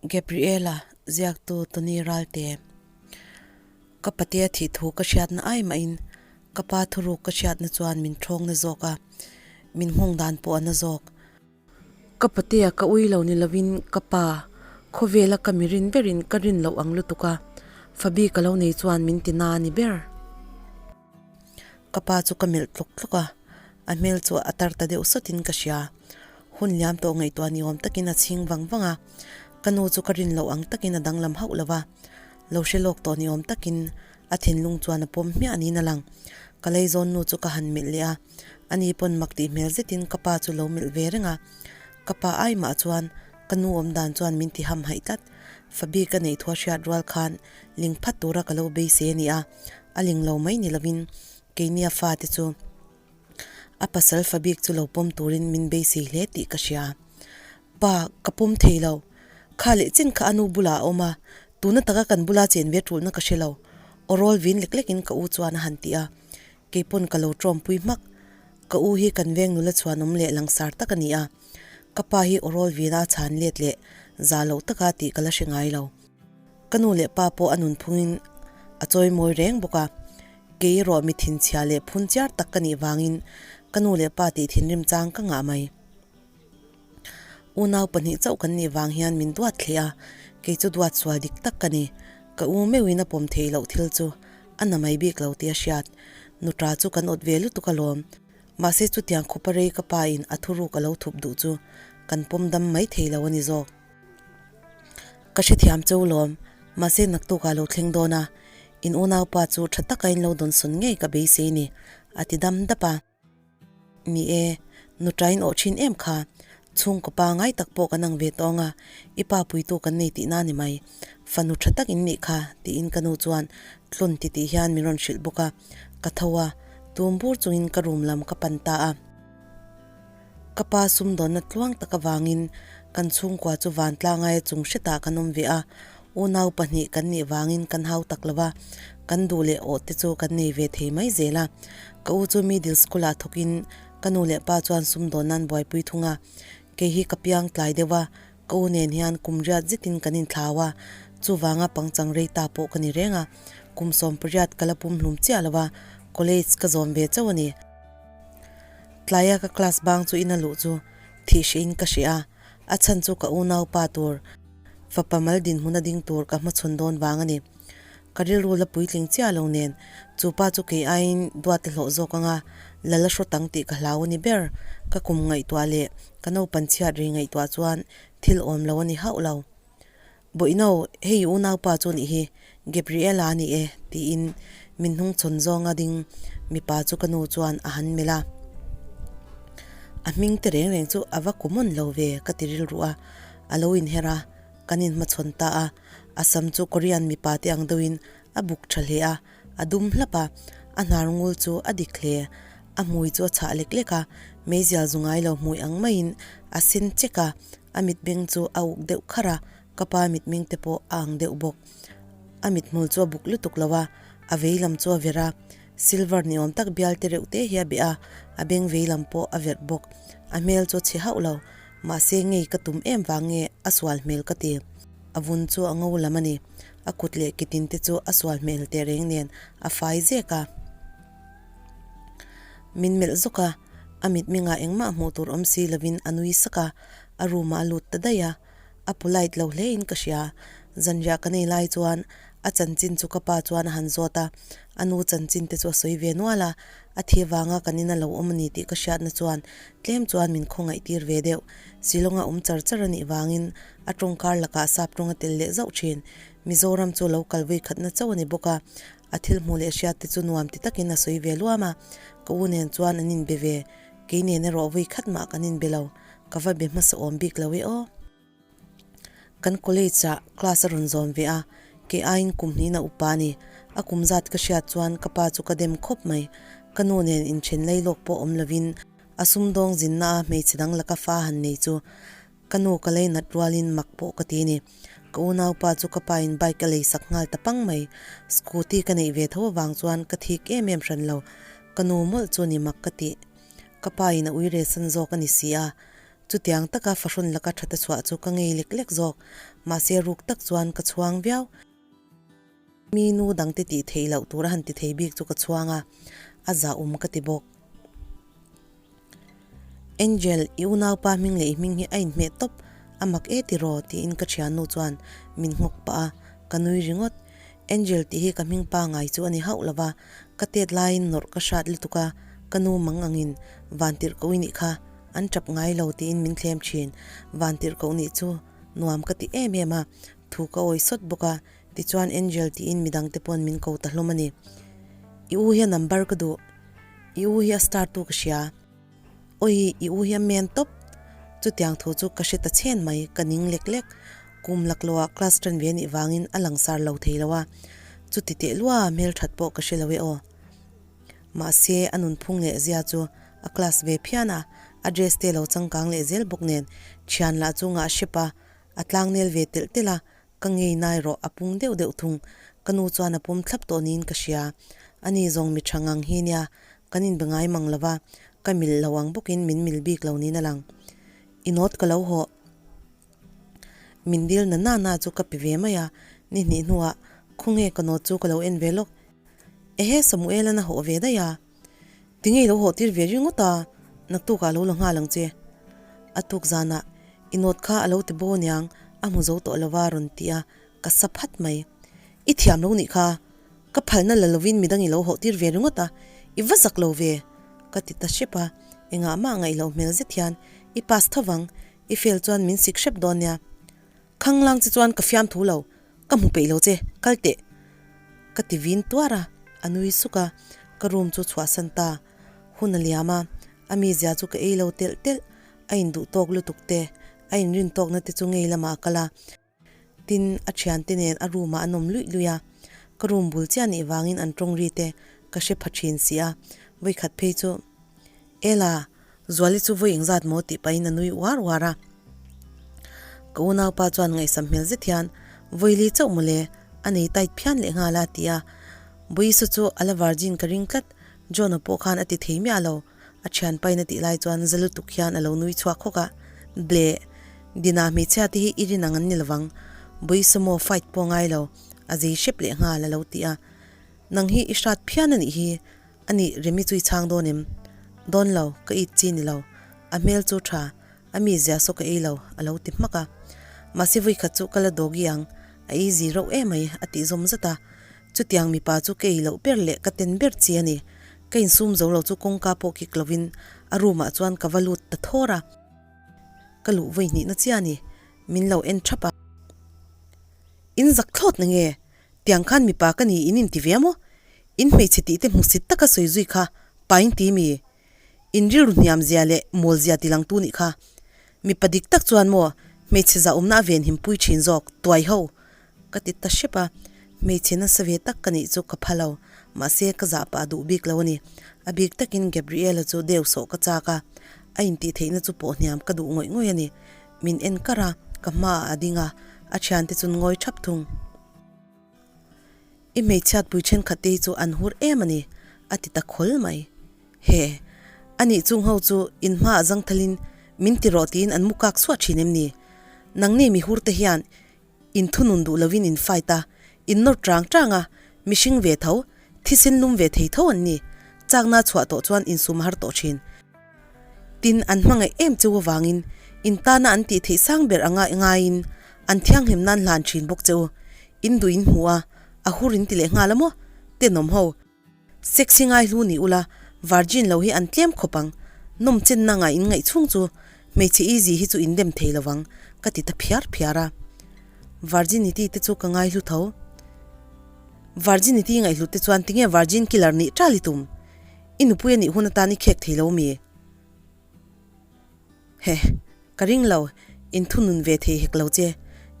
Gabriela, ziaktu Tony Ralte. Ka patea thih thu ka hriatna ai mahin ka pa thuruk ka hriatna chuan min thawngna zawk a, min nghawng dan pawh a na zawk. Ka patea ka ui lo ni lovin ka pa khawvela ka mi rin berin ka rin loh ang lutuk a, Fabi ka lo nei chuan min ti na a ni ber. Ka pa chu ka melh tlawk tlawk a, a hmel chu a tar ta deuh sawtin ka hria. Hun liam tawh ngaihtuah ni awm takin a chhing vang vang a, ka nu chu ka rin loh ang takin a danglam hauh lo va, lo hre lawk tawh ni awm takin a thinlung chuan a pawm hmiah niin a lang. Ka leizawn nu chu ka han melh leh a, ani pawn mak tih hmel zetin ka pa chu lo melh ve reng a. Ka pa ai mah chuan ka nu awm dan chuan min ti ham haih tlat. Fabi ka neih thua hriat rual khan ling phat tura ka lo beisei a ni a, a ling lo mai ni lovin keini a fate chu a pasal fa bik chu lo pawm turin min beisei hle tih ka hria. Pa, ka pawm thei lo. Kha leh chin kha a nu bulah a awm a, tuna taka kan bula chen ve tulna ka hre lo. Aw rawl vin lek lekin ka u chuan a han ti a, keipawn ka lo tawmpui hmak. Ka u hi kan veng nula chhuanawm leh langsar tak a ni a, ka pa hi aw rawl vina a chhan let leh za loh taka tih ka la hre ngai lo. Ka nu leh pa pawh a nunphungin a chawimawi reng bawk a, kei erawh mi thinchhia leh phun chiar tak ka nih vangin ka nu leh pa tih thinrim chang ka ngah mai. Unau pahnih chauh kan nih vang hian min duat thleh a, kei chu duat sual dik tak ka ni. Ka u meuhin a pawm theih loh thil chu a na mai bik lo tih a hriat. Nuṭa chu kan awt ve lutuk alawm. Mahse chutiang khawpa rei ka pa in a thuruk a lo thup duh chu kan pawm dam mai thei lo a ni zawk. Ka hrethiam cheu lawm, mahse naktukah lo thleng dawn a, in unaupa chu tha taka in lo dawnsawn ngei ka beisei ni, a ti dam dap a. Ni e, nuṭain awh thin em kha, chhungkaw pa ngai tak pawh kan ang ve tawng a, i pa puitu kan nei tihna ni mai, fanu tha tak in nih kha, tiin ka nu chuan tlun titih hian min rawn hrilh bawk a, ka tho a, tum bur chungin ka room lam ka pan ta a. Ka pa sumdawnna tluang tak avangin kan chhungkua chu vantlangaia chung hretah kan awm ve a, unau pahnih kan nih vangin kan hau tak lo va, kan duh leh awh te chu kan nei ve thei mai zel a. Ka u chu middle school ah thawkin ka nu leh pa chuan sumdawn nan buaipui thung a, kei hi ka piang tlai deuh a, ka u nen hian kum riat zetin kan inthlau a, chuvanga pangchang rei ta pawh ka ni reng a, kum 18 ka la pumhlum chiah lo a, college ka zawm ve chauh a ni. Tlaia ka class bang chu ina luh chu thih hrihin ka hrih a, a chhan chu ka unaupa tur fapa mal dinhmun a ding tur ka hmachhawn dawn vang a ni. Ka rilru la puitling chiah lo nen chu pa chu kei aiin duat a hlawh zawk anga lal a hrawt ang tih ka hlau a ni ber. Ka kum ngaihtuah leh ka naupan chhiat ri ngaihtuah chuan thil awm lo a ni hauh lo. Bawihno, hei unaupa chu nih hi, Gabriela a ni e, tiin min hnungchhawn zawnga ding mipa chu ka nu chuan a han melh a. A hming te reng reng chu a va common lo ve ka ti rilru a, a lo inher a, kan inhmachhawn ta a. A sam chu Korean mipa te ang deuhin a buk tha hle a, a dum hlap a, a hnar ngul chu a dik hle. A hmui chu a chhah lek lek a, meizial zu ngai lo hmui ang maiin a sen chek a, A mitmeng chu a uk deuh kharh a, ka pa mitmeng te pawh a ang deuh bawk. A mithmul chu a buk lutuk lo a, a vei lam chu a verh a, silver ni awm tak bial te reuh te hi a beh a, a beng vei lam pawh a verh bawk. A hmel chu a chhe hauh lo, mahse ngei ka tum em vang nge a sual hmel ka ti. A vun chu a ngo lam a ni, a kut leh ketin te chu a sual hmel teh reng nen a fai zek a. Min melh zawk a, a mitmengah engmah hmuh tur awm si lovin a nui sak a, a room ah a lut ta daih a, a polite lo hle in ka hria. Zanriah ka nei lai chuan a chanchin chu ka pa chuan a han zawt a, a nu chanchin te chu a sawi ve nual a, a thi vanga kan ina lo awm a ni tih ka hriatna chuan tlem chuan min khawngaih tir ve deuh. Shillong a awm char char a nih vangin a tawngkar lakah sap tawng a tel leh zauh thin. Mizoram chu lo kal vui khatna chauh a ni bawk a, A thil hmuh leh hriat te chu nuam ti takin a sawi ve luam a, ka u nen chuan an inbe ve, kei nen erawh vui khat mah kan inbe lo, ka va be hmasa awm bik lo e aw. Kan college ah class a rawn zawm ve a, kei aiin kum hnihna upa a ni, a kum zat ka hriat chuan ka pa chu ka dem khawp mai, ka nu nen inthen lei lawk pawh awm lovin a sumdawng zinna a hmeichhe dang laka fa han nei chu Ka nu ka lei nat rualin mak pawh ka ti a ni. Ka unaupa chu ka pa in bike a lei sak nghal ta pang mai. Scooty ka neih ve tho avang chuan ka thik em em hran lo. Ka nu mawlh chu ni mak ka tih. Ka pa in a uire san zawk a ni si a. Chutiang taka fahrawn laka that a chhuah chu ka ngei lek lek zawk. Mahse ruk tak chuan ka chhuang viau. Mi nu dangte tih theih loh tur a han ti thei bik chu ka chhuang a, a zahawm ka ti bawk. Angel, i unaupa hming leh i hming hi a inhmeh tawp, a mak e tiraw? tiin ka thiannu chuan min nghawk pah a, ka nui ringawt. Angel tih hi ka hming pangai chu a ni hauh lo va, ka tet laiin nawrh ka hrat lutuk a, ka nu mang angin Vantirhkoh i nih kha, an tap ngai lo tiin min thlem thin. Vantirhkoh nih chu nuam ka ti em em a, thu ka awi sawt bawk a, tichuan Angel tiin midangte pawn min ko ta hlawm a ni. I u hi a number ka duh. I u hi a star tu ka hria. Awi, i u hi a men tawp. Chutiang thu chu ka hre ta chhen mai, ka ning lek lek. Kum lakloah class tan ve anih vangin a langsar lo thei lo a, chuti teh lua hmelthat pawh ka hre lo e aw. Mahse, a nunphung leh zia chu a class ve phian a, a dress te lo changkang leh zel bawk nen, thian lah chu ngah hrep a, a tlangnel ve telh telh a, Ka ngei nai rawh a pung deuh deuh thung. Ka nu chuan a pawm thlap tawh niin ka hria. Ani zawng mi tha ngang hi nia, kan inbe ngai mang lo va, ka mil lo ang bawkin min mil bik lo niin a lang. I nawt ka lo hawh. Min dil na na na chu ka pe ve mai a, ni hnih hnuah khawnge ka nawt chu ka lo en ve lawk. Ehe Samuel-an a hawh ve daih a. Tinge i lo hawh tir ve ringawt a, naktukah a lo la nghal ang che. A tuk zanah i nawt kha a lo ti bo aniang, a hmu zo tawh lo va rawn ti a, ka sa phat mai. I thiam lo nih kha, ka phalna la lovin midang i lo hawh tir ve ringawt a, i va zak lo ve, ka ti ta hrep a, engah mah ngaih loh hmel zet hian i pass tho vang, i fail chuan min sik hrep dawn nia. Khanglang che chuan ka fiamthu lo, ka hmu peih lo che, kal teh. Ka ti vin tuar a, a nui suk a, ka room chu chhuahsan ta. Hun a liam a, a mizia chu ka ei lo telh telh, a induh tawk lutuk te, a inrin tawkna te chu ngei lamah a kal a. Tin, a thiante nen a room ah an awm luih luih a, ka room bul chiah nih vangin an tawng ri te ka hre pha thin si a, vawikhat phei chu Ela, Zuali chu vawi engzat maw tih pahin a nui uar uar a. Ka unaupa chuan ngaihsam hmel zet hian, Vawili chauh mawle, a nei tight phian leh nghal a ti a. Bawisu chu a la virgin ka ring tlat, John-a pawh khan a ti thei miah lo, a thianpain a tih lai chuan za lutuk hian a lo nui chhuak hawk a. Bleh, Dina hmeichhia te hi i rin ang an ni lovang, Bawisu maw fight pawh ngai lo, a zei hrep leh nghal a lo ti a. Nang hi i hrat phian a nih hi, A nih, Remi chu i chhang dawn em? Dawn lo, ka it chi ni lo. A hmel chu tha, a mi zia saw ka ei lo, a lo ti hmak a. Mahse vawikhat chu ka la dawgi ang, a easy reuh emai, a tih zawm zat a. Chutiang mipa chu ka ei loh ber leh ka ten ber chi a ni. Ka insum zo lo chu kawngka pawh kik lovin a room ah chuan ka va lut ta thawr a. Ka luh vawi hnihna chiah a ni, min lo en thap a. In zak thlawt na nge? Tiang khan mipa ka ni in inti ve maw? In hmeichhe tih te hmusit taka sawi zui kha pa in ti mi? In rilru hniam zia leh mawl zia ti lang tu nih kha. Mipa dik tak chuan maw hmeichhe zahawmna a ven him pui thin zawk tuai ho? Ka ti ta hrep a, hmeichhe nasa ve tak ka nih chu ka pha lo, mahse ka zah pah duh bik lo a ni. A bik takin Gabriela chu deu sawh ka chak a, a intih theihna chu pawh hniam ka duh ngawih ngawih a ni. Min en kar a, ka hmaah a ding a, a thiante chu ngawi thap thung. I hmeichhiatpui thenkhat te hi chu an hur em a ni, a ti ta khawl mai. He, a nih chung ho chu in hmaah zangthalin min ti rawh tiin an mu kak chhuah thin em ni? Nangni mi hur te hian in thunun duh lovin in fight a, in nawr chang chang a, mihring ve tho, thisen lum ve thei tho an ni. Chakna chhuah tawh chuan insum har tawh thin. Tin, an hmangaih em cheu avangin in tana an tih theih sang ber anga ngaiin an thianghlim nan hlan thin bawk che u. In duh in hmu a, a hur in ti leh nghal a maw? Tenawm ho. Sexy ngai hlu ni ula, virgin lo hi an tlem khawp ang. Nawm chenna ngai in ngaih chhung chu hmeichhe easy hi chu in dem thei lo vang, ka ti ta phiar phiar a. Virginity te chu ka ngai hlu tho. Virginity ngaihhlut te chuan tinge virgin killer nih tal i tum? I nupui a nih hun atan i khek thei lo mi? Heh, ka ring lo, in thunun ve thei hek lo che,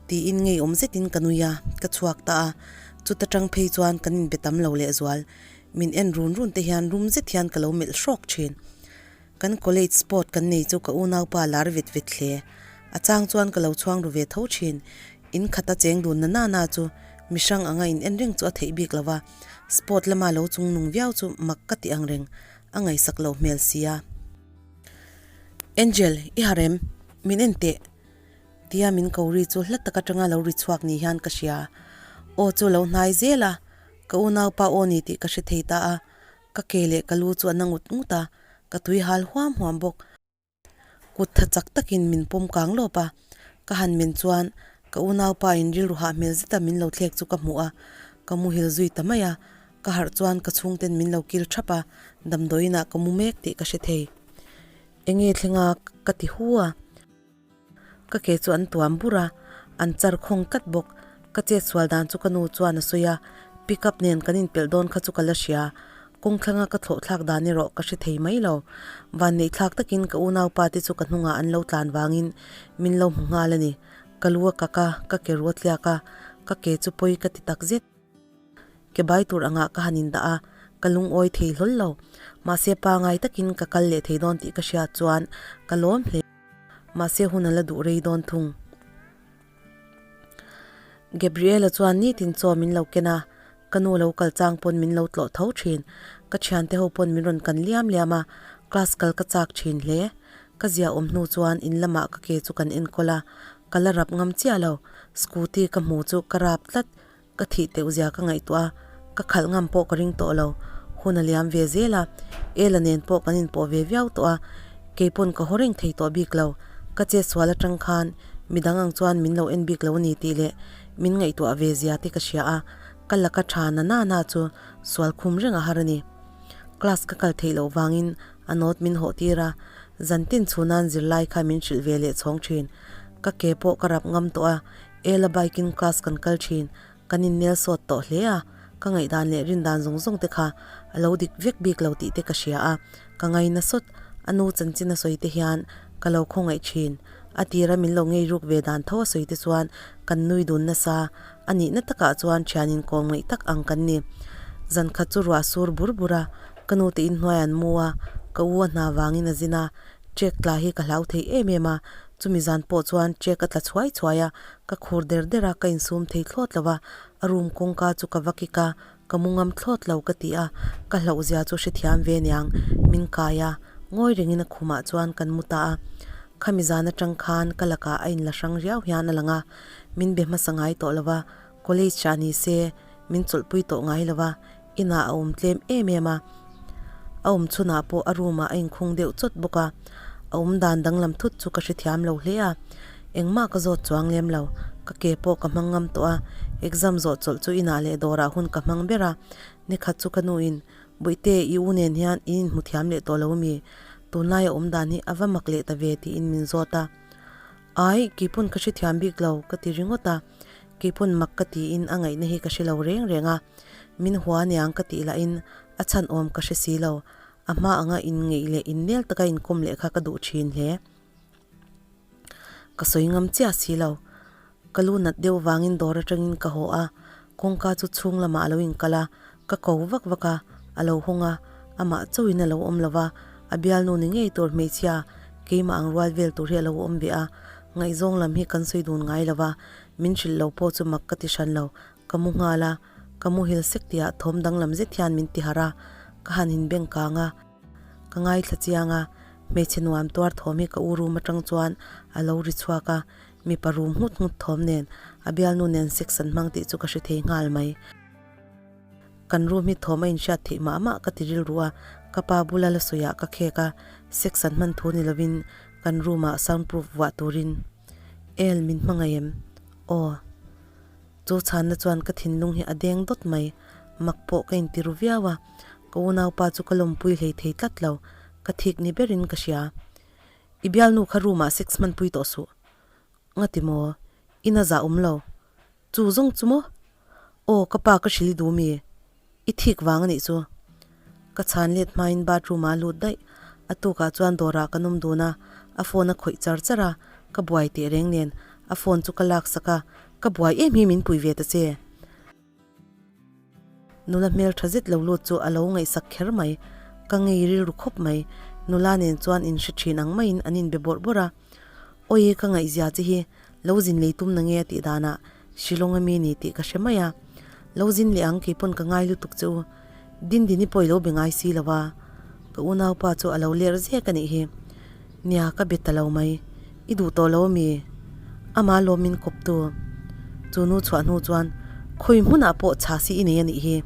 tiin ngeiawm zetin ka nui a, ka chhuak ta a. Chuta tang phei chuan kan inbe tam lo lehzual. Min en run run te hian rum zet hian ka lo melh hrawk thin. Kan college sport kan nei chu ka unaupa lar vet vet hle. A chang chuan ka lo chhuang ru ve tho thin. In khata cheng dun na na na chu mihrang anga in en reng chu a theih bik lo va, sport lama lo chung nung viau chu mak ka ti ang reng, a ngaihsak lo hmel sia. Angel, i harem, min en teh. Tia min ko ri chu hla tak atanga lo ri chhuak ni hian ka hria. Aw chu lo hnai zel a, ka unaupa aw ni tih ka hre thei ta a, ka ke leh ka lu chu a na ngut ngut a, ka tui hal huam huam bawk. Kut tha chak takin min pawm kang lawp a, ka han men chuan ka unaupa in rilru hah hmel zeta min lo thlek chu ka hmuh a, ka muhil zui ta mai a, ka harh chuan ka chhungten min lo kil thap a, damdawiinah ka mu mek tih ka hre thei. Enge thlenga ka ti hu a. Ka ke chu an tuam bur a, an char khawng tlat bawk. Ka chet sual dan chu ka nu chuan a sawi a, pick up nen kan inpelh dawn kha chu ka la hria. Kawng thlanga ka thlawh thlak dan erawh ka hre thei mai lo. Vanneih thlak takin ka unaupa te chu ka hnungah an lo tlan vangin min lo hmu nghal a ni. Ka lu a kak a, ka ke ru a tliak a, ka ke chu pawi ka ti tak zet. Ke bai tur angah ka han indah a, ka lungawi thei hlawl lo. Mahse pangai takin ka kal leh thei dawn tih ka hriat chuan ka lawm hle. Mahse hun a la duh rei dawn thung. Gabriela chuan nitin chaw min lo ken a, ka nu lo kal chang pawn min lo tlawh tho thin. Ka thiante ho pawn min rawn kan liam liam a, class kal ka chak thin hle. Ka zia awm hnu chuan in lamah ka ke chu kan enkawl a, ka la rap ngam chiah lo. Scooty ka hmu chu ka rap tlat. Ka thih teuh zia ka ngaihtuah a, ka khalh ngam pawh ka ring tawh lo. Hun a liam ve zel a, Ela nen pawh kan inpawh ve viau tawh a, keipawn ka haw reng thei tawh bik lo. Ka chetsual atang khan midang ang chuan min lo en bik lo a ni tih leh min ngaihtuah ve zia te ka hria a, ka laka tha na na na chu sual khum reng a har a ni. Class ka kal theih loh vangin a note min hawh tir a, zantin chhunan zirlai kha min hrilh ve leh chhawng thin. Ka ke pawh ka rap ngam tawh a, Ela bike in class kan kal thin, kan innel sawt tawh hle a, ka ngaihdan leh rindan zawng zawng te kha a lo dik vek bik lo tih te ka hria a, ka ngaina sawt, a nu chanchin a sawi te hian ka lo khawngaih thin, a tira min lo ngei ruk ve dan tho a sawi te chuan kan nui dun nasa, a nihna takah chuan thian inkawm ngaih tak ang kan ni. Zan khat chu ruah sur bur bur a, ka nu te inhnuai an mu a, ka u a hna vangin a zin a, check tla hi ka hlau thei em em a, Chumi zan pawh chuan check a tla chhuai chhuai a, ka khur der der a, ka insum thei thlawt lo a, a room kawngka chu ka va kik a, ka mu ngam thlawt lo ka ti a, ka hlauh zia chu hrethiam ve niang, min kai a, ngawi rengin a khumah chuan kan mu ta a. Khami zan atang khan ka lakah a inla hrang riau hian a lang a, min be hmasa ngai tawh lo a, college ah ni se min chawlhpui tawh ngai lo a, inah a awm tlem em em a, a awm chhunah pawh a room ah a inkhung deuh chawt bawk a, a awm dan danglam thut chu ka hrethiam lo hle a, engmah ka zawt chuang lem lo, ka ke pawh ka hmang ngam tawh a, exam zawh chawlh chu inah leh dawrah hun ka hmang ber a, nikhat chu ka nu in, Bawihte i u nen hian in inhmu thiam leh tawh lo mi? Tunlai a awm dan hi a va mak leh ta ve tiin min zawt a, Ai, keipawn ka hrethiam bik lo ka ti ringawt a, Keipawn mak ka tiin a ngaihna hi ka hre lo reng reng a, min hua niang ka tih lahin a chhan awm ka hre si lo. A hma anga inngeih leh innel taka inkawm leh kha ka duh thin hle. Ka sawi ngam chiah si lo. Ka lu nat deuh vangin dawr atangin ka haw a, kawngka chu chhung lamah a lo inkal a, ka ko vak vak a, a lo hawng a, amah chauhin a lo awm lo va, a bialnu ni ngei tur hmeichhia keimah ang rual vel tur hi a lo awm ve a, ngaihzawng lam hi kan sawi dun ngai lo va, Min hrilh lo pawh chu mak ka ti hran lo, ka mu nghal a, ka muhil sek tihah thawm danglam zet hian min ti harh a, ka han inbeng kang a, ka ngaithla chiang a, hmeichhe nuam tuar thawm hi ka u room atang chuan a lo ri chhuak a, mipa rum nghut nghut thawm nen a bialnu nen sex an hmang tih chu ka hre thei nghal mai. Kan room hi thawm a inhriat theih mah mah ka ti rilru a, ka pa bula la sawiah ka khek a, sex an hman thu ni lovin kan room ah sound proof vuah turin. El min hmangaih em? Aw. Chu chhanna chuan ka thinlung hi a deng dawt mai. Mak pawh ka inti ru viau a, ka unaupa chu ka lawmpui hlei thei tlat lo. Ka thik ni berin ka hria. I bialnu kha room ah sex hmanpui tawh suh. Ngati maw? Ina zah awm lo. Chu zawng chu maw? Aw ka pa ka hrilh i duh mi? I thik vang a nih chu. Ka chhan let hmain bathroom ah a lut daih. A tukah chuan dawrah kan awm dun a, a phone a khawih char char a, ka buai teh reng nen a phone chu ka lak sak a, ka buai em hi min pui ve ta che. Nula hmel tha zet lo lut chu a lo ngaihsak kher mai. Ka ngei rilru khawp mai. Nula nen chuan in hre thin ang maiin an inbe bawrh bawrh a. Awi ka ngaihzia che hi lo zin lei tum na nge a tih danah Shillong a mi ni tih ka hre mai a. Lo zin leh ang keipawn ka ngai lutuk che u. Dindini pawh i lo be ngai si lo a. Ka unaupa chu a lo ler zek a nih hi. Nia ka be ta lo mai. I duh tawh lo a mi? Amah lawm min kawptu. Chu nu chhuah hnu chuan khawi hmunah pawh chhasi i nei a nih hi.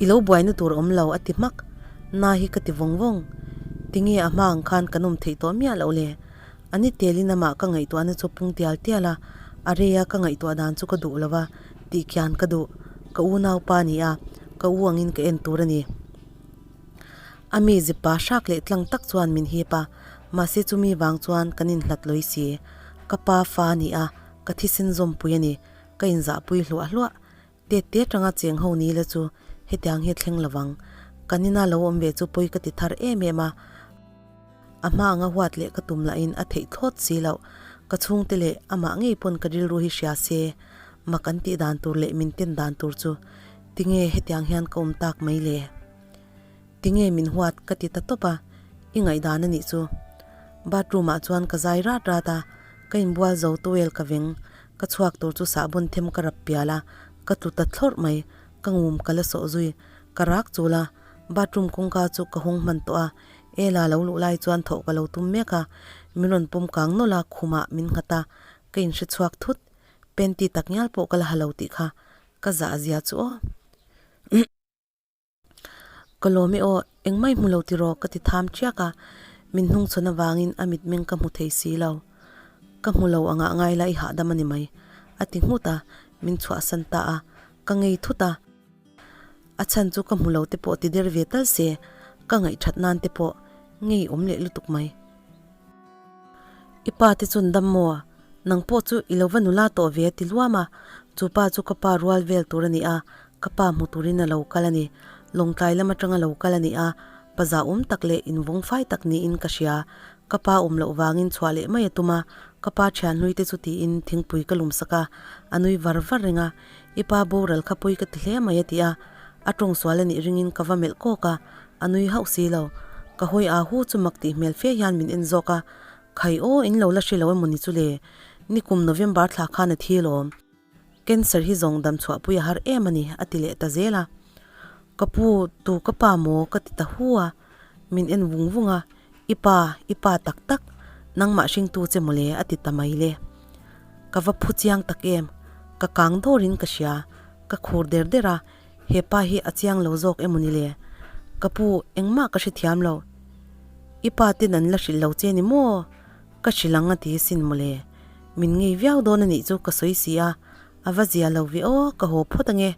I lo buaina tur a awm lo a ti hmak. Na hi ka ti vawng vawng. Tinge a hma ang khan kan awm theih tawh miah loh le. A ni telin amah ka ngaihtuahna chu pung tial tial a, a rei a ka ngaihtuah dan chu ka duh lo va tih khian ka duh. Ka unaupa a ni a, ka u angin ka en tur a ni. A mi zipa hrak leh tlang tak chuan min hip a, mahse chumi vang chuan kan inhlat lawi si. Ka pa fa a ni a, ka thisen zawmpui a ni. Ka inzahpui hluah hluah. Tet te atanga cheng ho ni la chu hetiang hi a thleng lovang. Kan ina lo awm ve chu pawi ka ti thar em em a. A hma anga huat leh ka tum lahin a theih thlawt si loh. Ka chhungte leh amah ngei pawn ka rilru hi hria se, mak an tih dan tur leh min ten dan tur chu tinge hetiang hian ka awm tak mai le? Tinge min huat ka ti ta tawp a, i ngaihdan a nih chu. Bathroom ah chuan ka zai rat rat a, ka inbual zo towel ka veng, ka chhuak tur chu sahbawn them ka rap pial a, ka tlu ta thlawrh mai, ka ngum ka la sawh zui, ka rak chul a, bathroom kawngka chu ka hawng hman tawh a, Ela lo luh lai chuan thawh ka lo tum mek a, min rawn pawm kang nawlh a, khumah min nghat a, ka inhre chhuak thut, panty tak ngial pawh ka la ha lo tih kha ka zah zia chu aw. Ka lawm e aw, engmah i hmu lo tiraw ka ti tham chiak a, min hnungchhawn avangin a mitmeng ka hmu thei si lo. Ka hmu lo angah ngai la i hahdam a ni mai, a ti nghut a, min chhuahsan ta a, ka ngei thut a. A chhan chu ka hmu lo te pawh ti der ve tal se, ka ngaihthat nan te pawh ngei awm leh lutuk mai. I pa te chuan dam maw? Nang pawh chu i lo va nula tawh ve a ti luam a, chu pa chu ka pa rual vel tur a ni a, ka pa hmu turin a lo kal a ni. Lawngtlai lam atanga lo kal a ni a, pa zahawm tak leh invawng fai tak niin ka hria. Ka pa awm loh vangin chhuah leh mai a tum a, ka pa thianhlui te chu tiin thingpui ka lum sak a, a nui var var reng a, I pa boral kha pawi ka ti hle mai a ti a, a tawng sual a nih ringin ka va melh kawk a, a nui hauh si lo. Ka hawi a hu chu mak tih hmel fe hian min en zawk a, Khai aw, in lo la hre lo emaw ni chu le? Nikum November thla khan a thi lawm. Cancer hi zawng dam chhuahpui a har em a ni, a ti leh ta zel a. Ka pu, tu ka pa maw? ka ti ta hu a, min en vung vung a, I pa, i pa tak tak, nangmah hringtu che mawle a ti ta mai le. Ka va phu chiang tak em, ka kang dawrin ka hria, ka khur der der a, he pa hi a chiang lo zawk emaw ni le? Ka pu, engmah ka hrethiam lo. I pa ten an la hrilh lo che ni maw? Ka hrilh ang a ti sin mawle. Min ngei viau dawn a nih chu ka sawi si a, a va zia lo ve aw, ka haw phawt ange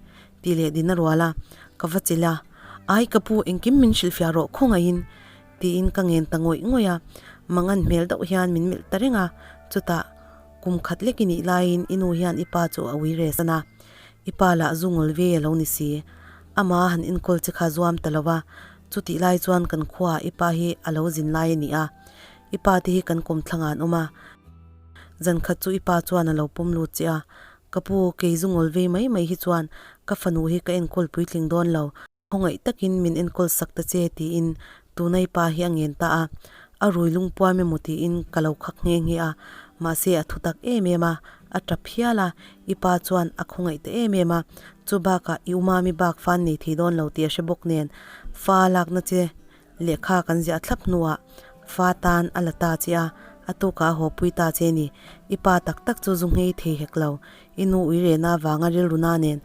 tih leh din a rual a, ka va chilh a, Ai ka pu engkim min hrilhfiah rawh khawngaihin tiin ka ngen ta ngawih ngawih a, mangan hmel deuh hian min melh ta reng a, chutah kum khat lek i nih laiin i nu hian i pa chu a ui res a na, i pa lah zu ngawl ve a lo ni si, amah han enkawl che kha zuam ta lo va, chutih lai chuan kan khuaah i pa hi a lo zin lai a ni a, i pa te hi kan kawmthlangah an awm a, zan khat chu i pa chuan a lo pawm lut che a, ka pu kei zu ngawl vei mai mai hi chuan ka fanu hi ka enkawl puitling dawn lo. Khawngaih takin min enkawl sak ta che tiin tunai pa hi a ngen ta a, a rui lungpuam emaw tiin ka lo khak nghe nghe a, mahse a thu tak em em a, a tap hial a, i pa chuan a khawngaih ta em em a, chu bakah i umami bak fan nei thei dawn lo tih a hre bawk nen fa lakna che Lehkha kan ziah thlap hnuah fa tan a la ta che a, a tukah a haw pui ta che ni. I pa tak tak chu zu nghei thei hek lo. I nu ui rehna avanga rilru na nen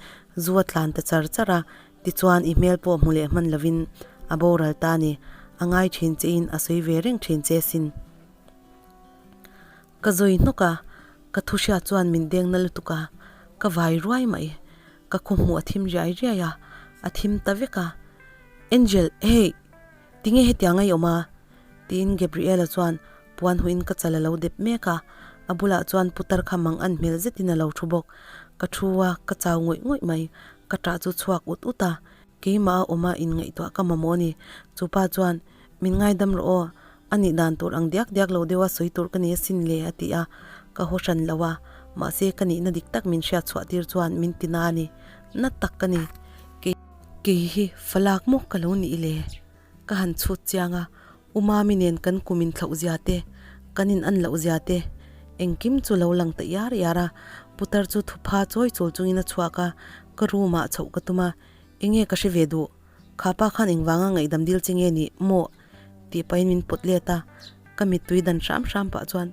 zu a tlan ta char char a, tichuan i hmel pawh hmu leh hman lovin a boral ta ni. A ngai thin chein a sawi ve reng thin che sin. Ka zawi hnawk a, ka thu hriat chuan min deng na lutuk a, ka vai ruai mai. Ka khaw hmuh a thim riai riai a, a thim ta vek a. Angel, hey! Tinge hetiang a i awm a? Tiin Gabriela chuan puan huin ka chal a lo dep mek a, a bulah chuan putar kha mang an hmel zetin a lo thu bawk. Ka thu a, ka chau ngawih ngawih mai. Ka ṭah chu chhuak ut ut a, keimah a awm a inngaihtuah ka mamawh a ni. Chu pa chuan, Min ngaidam rawh aw, a nih dan tur ang diak diak lo deuha sawi tur ka ni asin le a ti a, ka haw hran lo a, mahse ka nihna dik tak min hriat chhuah tir chuan min ti na a ni, na tak ka ni, kei kei hi falak maw ka lo nih le? Ka han chhut chiang a, U Mami nen kan kum in thlauh zia te, kan in an loh zia te, engkim chu lo lang ta iar iar a, putar chu thupha chawi chul chungin a chhuak a, ka room ah chhoh ka tum a, enge ka hre ve duh? Kha pa khan engvanga ngaihdam dil che nge ni maw? tih pahin min pawt let a, ka mittui dan hram hram pah chuan.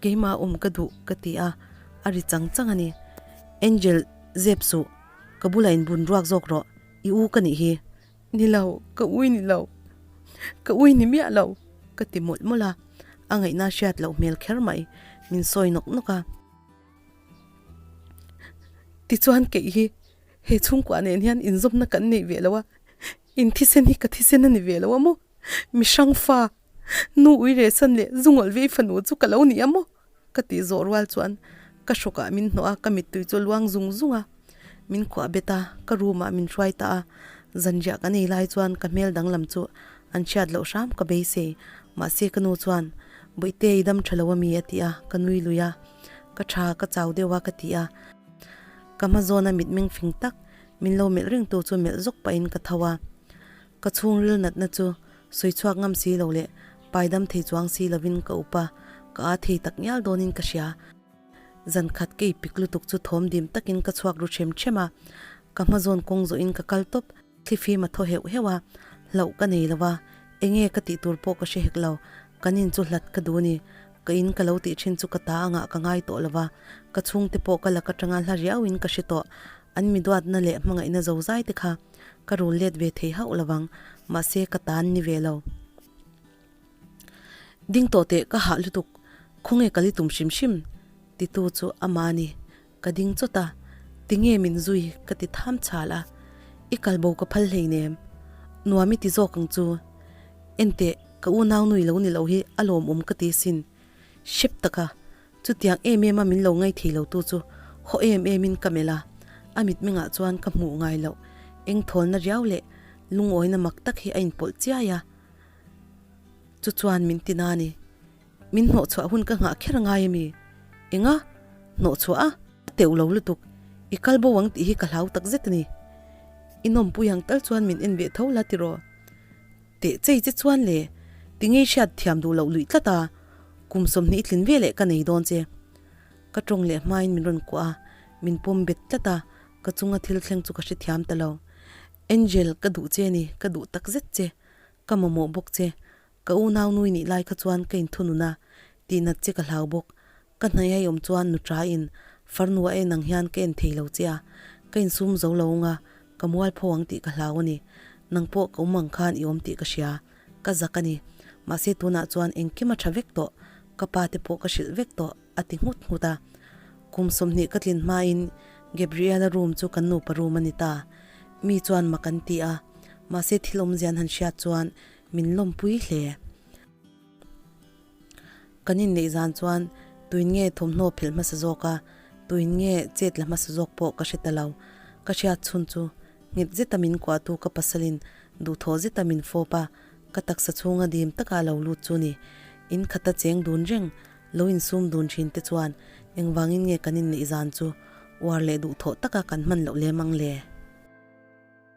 Keimah awm ka duh ka ti a, a ri chang chang a ni. Angel, zep suh, ka bulah inbun ruak zawk rawh, i u ka nih hi. Ni lo, ka ui ni lo, ka ui ni miah lo, ka ti mawlh mawlh a, a ngaihna hriat loh hmel kher mai, min sawi nawk nawk a. Tichuan keih hi he chhungkua nen hian inzawmna kan nei ve lo a, in thisen hi ka thisen a ni ve lo a maw? Mi hrang fa, nu ui reh san leh zungawl vei fanu chu ka lo ni a maw? Ka tih zawh rual chuan ka hrawkah min hnawh a, ka mittui chu a luang zung zung a. Min khuah bet a, ka room ah min hruai ta a. Zanriah kan ei lai chuan ka hmel danglam chu an hriat loh hram ka beisei. Mahse ka nu chuan, Bawihte i dam tha lo ami? a ti a, ka nui lui a. Ka tha, ka chau deuh a ka ti a. Ka hma zawna mitmeng fing tak min lo melh reng tu chu melh zawk pahin ka tho a. Ka chhungril natna chu sawi chhuak ngam si lo leh paidam thei chuang si lovin ka up a, ka aa thei tak ngial dawnin ka hria. Zan khat kei pik lutuk chu thawm dim takin ka chhuak ru ṭhem ṭhem a, ka hma zawn kawng zawhin ka kal tawp. Thlifim a thaw heuh heuh a, hlauh ka nei lo va, enge ka tih tur pawh ka hre hek lo, kan in chu hlat ka duh a ni, ka in ka lo tih thin chu ka ta angah ka ngai tawh lo va, ka chhungte pawh ka lak atanga hla riauin ka hre tawh, an mi duatna leh hmangaihna zo zai te kha ka rul let ve thei hauh lo vang, mahse ka ta an ni ve lo. Ding tawh teh ka hah lutuk, khawnge ka li tum hrim hrim titu chu ama a ni. Ka ding chawt a, tinge min zui ka ti tham chhal a, i kal bo ka phal hleinem, nuam i ti zawk ang chu, enteh ka unau nui lo ni lo hi a lawmawm ka ti sin, hrep taka chutiang em em a min lo ngaih thei lo tu chu haw em em in ka melh a, a mitmengah chuan ka hmuh ngai loh eng thawlna riau leh lungawina mak tak hi a inpawlh chiai a, chu chuan min ti na a ni. Min hnawhchhuah hun ka nghah kher ngai a mi? Enga? Hnawhchhuah a? A teuh lo lutuk. I kal bo ang tih hi ka hlau tak zet a ni. I nawmpui ang tal chuan min en ve tho la tiraw? Teh chei che chuan le, ti ngei hriat thiam duh loh luih tlat a, kum 20 tlin ve leh ka nei dawn che. Ka tawng leh hmain min rawn kuah a, min pawm bet tlat a, ka chunga thil thleng chu ka hrethiam ta lo. Angel, ka duh che a ni, ka duh tak zet che. Ka mamawh bawk che. Ka unau nui nih lai kha chuan ka inthunun a, tihnat che ka hlau bawk. Ka hnaih a i awm chuan nutrain farnu a en ang hian ka en thei lo che a, ka insum zo lo anga ka mualpho ang tih ka hlau a ni. Nang pawh ka awm ang khan i awm tih ka hria, ka zak a ni. Mahse tunah chuan engkim a tha vek tawh, ka pa te pawh ka hrilh vek tawh, a ti nghut nghut a. Kum 20 ka tlin hmain Gabriela room chu kan nupa room a ni ta. Mi chuan mak an ti a, mahse thil awmzia an han hriat chuan Min lawmpui hle. Kan inneih zan chuan tuin nge thawmhnaw phelh hmasa zawk a, tuin nge chet la hmasa zawk pawh ka hre ta lo. Ka hriat chhun chu nghet zeta min kuahtu ka pasalin duhthawh zeta min fawp a, ka taksa chhunga dim taka a lo lut chu ni. In khata cheng dun reng, lo insum dun thin te chuan engvangin nge kan inneih zan chu uar leh duhthawh taka kan hman loh lem ang le?